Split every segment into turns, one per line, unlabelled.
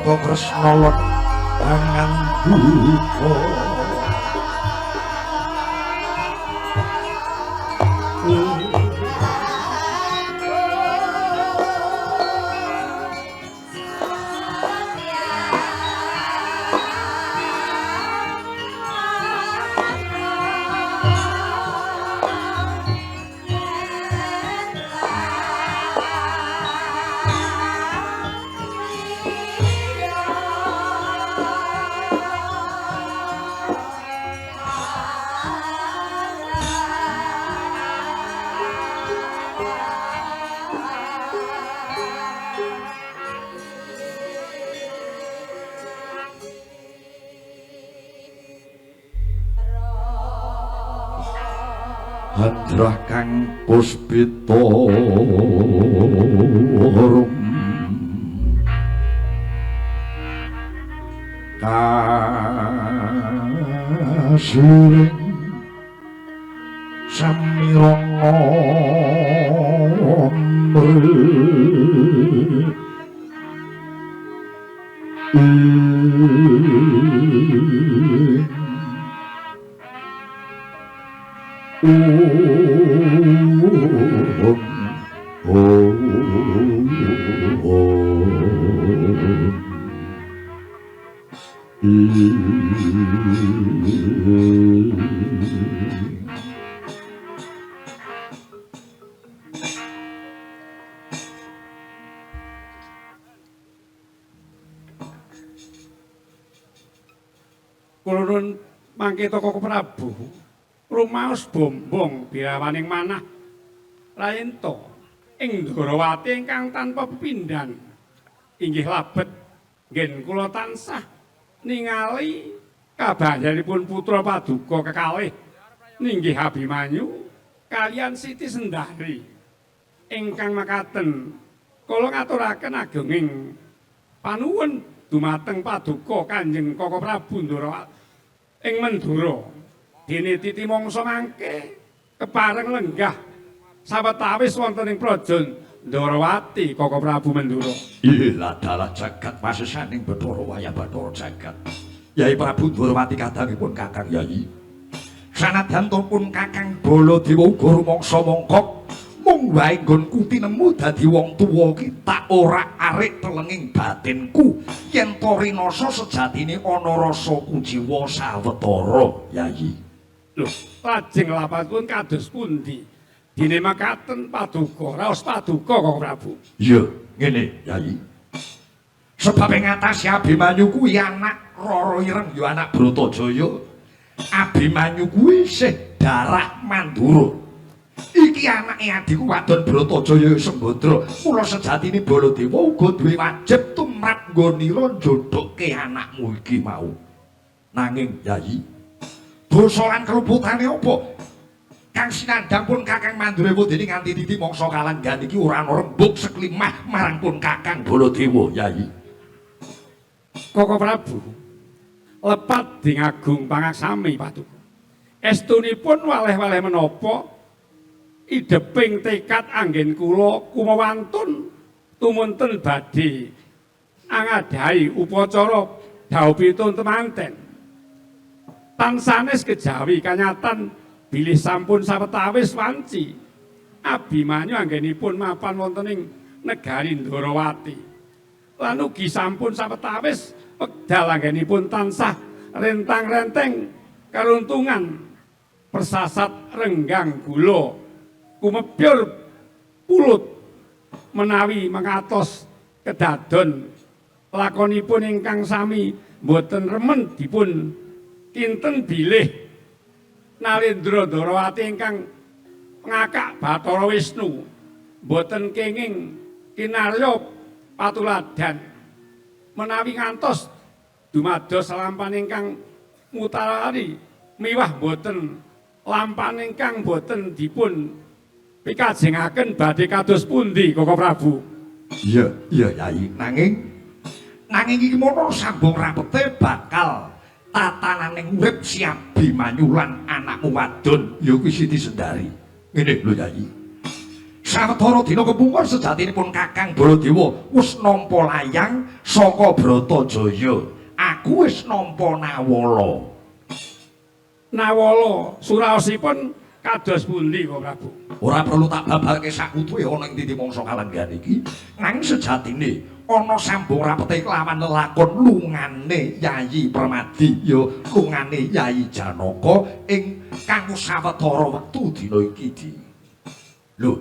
Bathara Kresna lan pangandika. Hadrah kang puspita rum kasiring samirana
Kula nuwun mangke Koko Prabu rumaos bombong birawaning manah rayenta ing Ndorowati ingkang tanpa pepindhan inggih labet nggen kula tansah ningali kabahayanipun putra paduka kekalih ninggih Abimanyu kaliyan Siti Sendari ingkang makaten kula ngaturaken agunging panuwun dumateng paduka Kanjeng Koko Prabu Ndorowati ing Mandura. Dene titi mangsa mangke kepareng lenggah sawetawis wonten ing praja Ndorowati Koko Prabu Mandura.
Ilah dalah jagat masesaning Bathara wayah Bathara jagat. Yai Prabu Ndorowati kadangipun Kakang Yai. Sanadyan pun Kakang Baladewa uga rumangsa mongkok mung wae nggonku tinemu dadi wong tuwa ki tak ora arik telenging batinku yen to rinasa sejatine ana rasa kuciwa sawetara Yai.
Lho, lajeng lapatipun kados pundi? Dene makaten paduka, raos paduka Koko Prabu.
Iya, ngene Yai. Sebab ing ngatasi Abimanyu kuwi anak Rara Ireng ya anak Bratajaya. Abimanyu kuwi isih darah Mandura. Iki anake adhiku wadon Bratajaya Sembadra. Mula sejatine Baladewa uga duwe wajib tumrap nggonira njodhokke anakmu iki mau. Nanging Yai, dosa lan keluputane apa? Kang sinandhang pun Kakang Mandurewa dene nganti titi mangsa kalanggan iki ora ana rembug seklimah marang pun Kakang Baladewa Yai.
Koko Prabu, lepat dingagung pangaksami paduka. Estunipun waleh-waleh menapa ideping tekad anggen kula kumawantun tumunten badhe angadahi upacara dhaupitun temanten. Tansanes kejawi kanyatan bilih sampun sawetawis wanci Abimanyu anggenipun mapan wonten ing negari Ndorowati. Lan ugi sampun sawetawis wekdal anggenipun tansah rentang-renteng karuntungan persasat renggang gula kumepyur pulut menawi mengatos kedadon lakonipun ingkang sami boten remen dipun kinten bilih Nalendra Ndorowati ingkang ngakak Bathara Wisnu boten kenging kinarya patuladan menawi ngantos dumados lampan ingkang mutarari miwah boten lampan ingkang boten dipun pikajengaken badhe kados pundi Koko Prabu?
Iya, iya Yai. Nanging nanging iki mono sambung rapete bakal tatananing urip si Abimanyu lan anakmu wadon ya kuwi Siti Sendari. Ngene lho Yai. Sawetara dina kepungkur sejatinipun Kakang Baladewa wis nampa layang saka Bratajaya. Aku wis nampa Nawala.
Nawala suraosipun kados pundi Koko Prabu?
Ora perlu tak babarke sakutuhe ana ing titi mangsa kalenggahan iki. Nanging sejatine ana sambung rapete kelawan lelakon lungane Yayi Permadi ya lungane Yayi Janaka ing kanggo sawetara wektu dina iki di. Lho,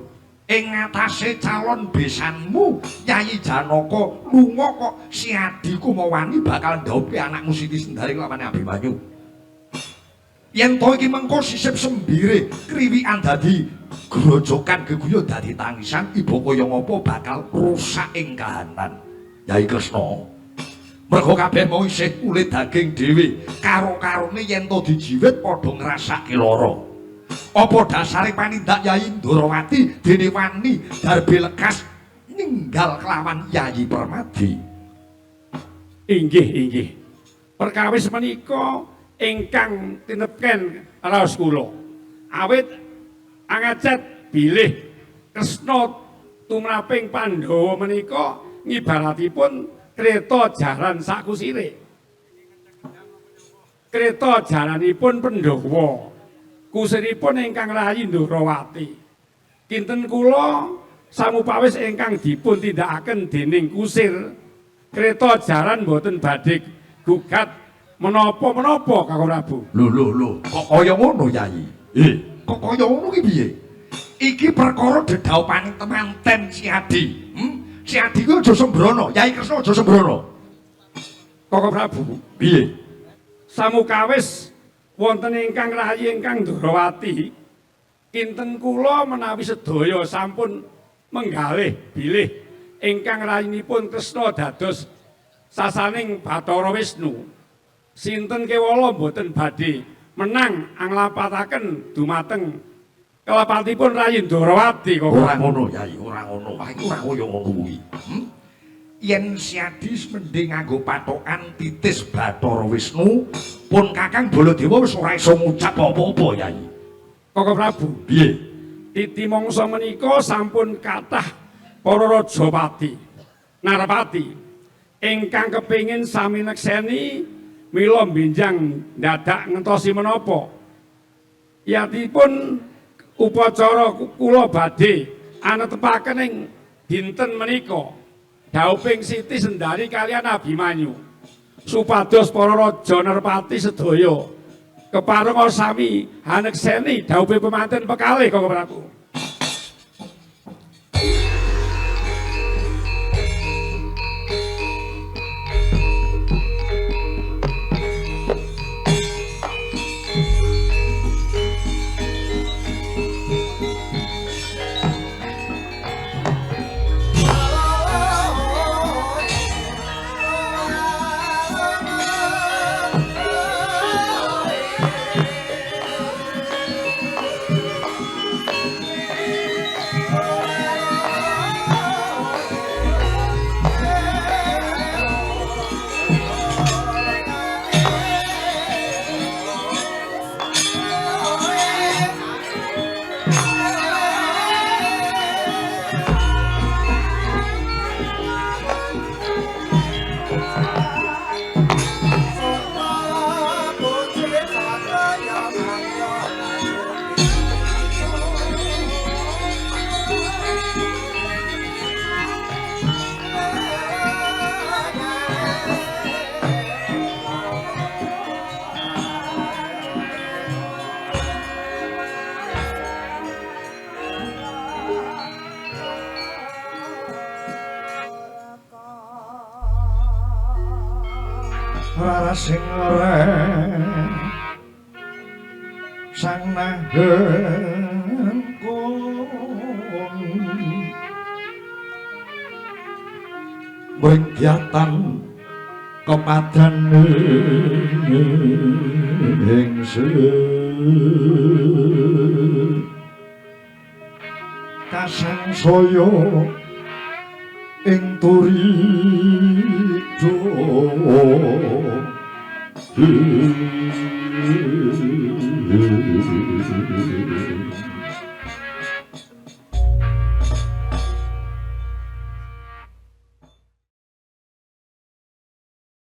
ing ngatasé calon besanmu Yayi Janaka lunga kok si Adi Kumawani bakal ndhawuhi anakmu Siti Sendari kelawan Abimanyu. Yen to iki mengko sisip sembire kriwikan dadi grojokan geguyon dadi tangisan iba kaya ngapa bakal rusak ing kahanan. Yai Kresna, mergo kabeh mau isih kulit daging dhewe, karo-karone yen to dijiwit padha ngrasake lara. Apa dasare panindak Yayi Ndorowati dene wani darbe lekas ninggal kelawan Yayi Permadi?
Inggih, inggih. Perkawis menika ingkang tinepken raos kula. Awit angacet bilih Kresna tumraping Pandhawa menika ngibaratipun kreta jaran sakusire. Kreta jaranipun Pandhawa, kusiripun ingkang rayi Ndorowati. Kinten kula samupawis ingkang dipun tindakaken dening kusir, kreta jaran boten badhe gugat menapa-menapa Kakang Prabu.
Lho lho lho, kok kaya ngono Yayi? Kok kaya ngono ki piye? Iki perkara dedhaupane temanten Si Adi. Si Adi kuwi aja sembrono, Yayi Kresna aja sembrono.
Kakang Prabu,
piye?
Samukawis wonten ingkang rayi ingkang Ndorowati, kinten kula menawi sedaya sampun menggalih bilih ingkang rayinipun Kresna dados sasaning Bathara Wisnu. Sinten kewala mboten badhe menang anglapataken dumateng kelepatipun rayi Ndorowati kok.
Ora ngono Yayi, ora ngono. Wah iki ora kaya ngono kuwi. Yen Si Adi mending nganggo patokan titis Bathara Wisnu, pun Kakang Baladewa wis ora iso ngucap apa-apa Yayi.
Koko Prabu,
piye?
Titi mangsa menika sampun kathah para rajapati, narapati ingkang kepingin sami nekseni mila benjang dadak ngentosi menapa. Yatipun upacara kula badhe anetepaken ing dinten menika dhauping Siti Sendari kaliyan Abimanyu supados para raja nerpati sedaya keparenga sami hanekseni dhaupe pemanten pekalih Koko Prabu.
Sing sang nahengkung mringgiatan kemadan ingsun kasangsaya ing turida.